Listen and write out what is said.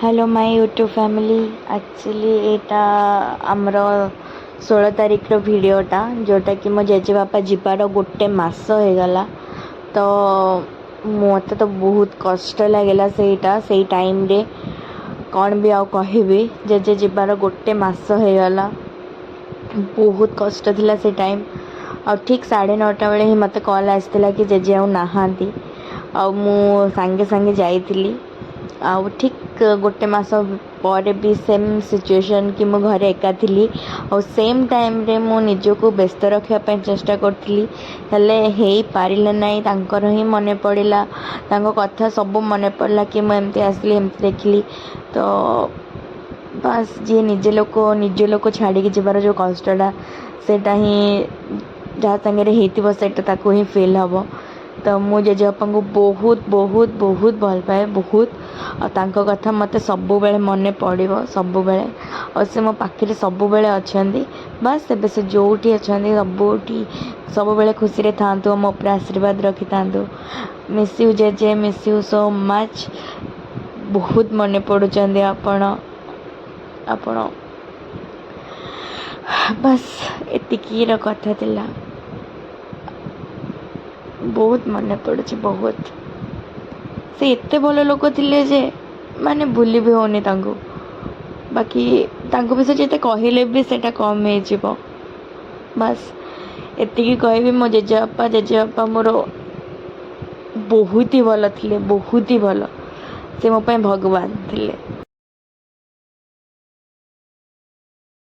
Hello my YouTube family. Actually ଏଇଟା ଆମର 16 ତାରିଖର ଭିଡ଼ିଓଟା, ଯେଉଁଟାକି ମୋ ଜେଜେବାପା ଯିବାର ଗୋଟେ ମାସ ହେଇଗଲା। ତ ମୋତେ ତ ବହୁତ କଷ୍ଟ ଲାଗିଲା ସେଇଟା, ସେଇ ଟାଇମ୍ରେ। କ'ଣ ବି ଆଉ କହିବି? ଜେଜେ ଯିବାର ଗୋଟେ ମାସ ହେଇଗଲା, ବହୁତ କଷ୍ଟ ଥିଲା ସେ ଟାଇମ୍। ଆଉ ଠିକ୍ 9:30 ବେଳେ ହିଁ ମୋତେ କଲ୍ ଆସିଥିଲା କି ଜେଜେ ଆଉ ନାହାନ୍ତି। ଆଉ ମୁଁ ସାଙ୍ଗେ ସାଙ୍ଗେ ଯାଇଥିଲି। ଆଉ ଠିକ୍ ଗୋଟେ ମାସ ପରେ ବି ସେମ୍ ସିଚୁଏସନ୍ କି ମୁଁ ଘରେ ଏକା ଥିଲି ଆଉ ସେମ୍ ଟାଇମ୍ରେ ମୁଁ ନିଜକୁ ବ୍ୟସ୍ତ ରଖିବା ପାଇଁ ଚେଷ୍ଟା କରୁଥିଲି, ହେଲେ ହେଇପାରିଲା ନାହିଁ। ତାଙ୍କର ହିଁ ମନେ ପଡ଼ିଲା, ତାଙ୍କ କଥା ସବୁ ମନେ ପଡ଼ିଲା କି ମୁଁ ଏମିତି ଆସିଲି, ଏମିତି ଦେଖିଲି। ତ ବାସ୍, ଯିଏ ନିଜେ ଲୋକ, ନିଜ ଲୋକ ଛାଡ଼ିକି ଯିବାର ଯେଉଁ କଷ୍ଟଟା, ସେଇଟା ହିଁ ଯାହା ସାଙ୍ଗରେ ହେଇଥିବ, ସେଇଟା ତାକୁ ହିଁ ଫିଲ୍ ହେବ। ତ ମୁଁ ଜେଜେବାପାଙ୍କୁ ବହୁତ ବହୁତ ବହୁତ ଭଲ ପାଏ, ବହୁତ। ଆଉ ତାଙ୍କ କଥା ମୋତେ ସବୁବେଳେ ମନେ ପଡ଼ିବ, ସବୁବେଳେ। ଆଉ ସେ ମୋ ପାଖରେ ସବୁବେଳେ ଅଛନ୍ତି। ବାସ୍, ଏବେ ସେ ଯେଉଁଠି ଅଛନ୍ତି, ସବୁଠି ସବୁବେଳେ ଖୁସିରେ ଥାଆନ୍ତୁ, ମୋ ଉପରେ ଆଶୀର୍ବାଦ ରଖିଥାନ୍ତୁ। ମିସ୍ you ଜେଜେ, ମିସ୍ you so much. ବହୁତ ମନେ ପଡ଼ୁଛନ୍ତି ଆପଣ ଆପଣ ବାସ୍, ଏତିକିର କଥା ଥିଲା। ବହୁତ ମନେ ପଡ଼ୁଛି, ବହୁତ। ସେ ଏତେ ଭଲ ଲୋକ ଥିଲେ ଯେ ମାନେ ଭୁଲି ବି ହେଉନି ତାଙ୍କୁ। ବାକି ତାଙ୍କ ବିଷୟରେ ଯେତେ କହିଲେ ବି ସେଇଟା କମ୍ ହେଇଯିବ। ବାସ୍, ଏତିକି କହିବି, ମୋ ଜେଜେବାପା, ଜେଜେବାପା ମୋର ବହୁତ ହି ଭଲ ଥିଲେ, ବହୁତ ହି ଭଲ। ସେ ମୋ ପାଇଁ ଭଗବାନ ଥିଲେ।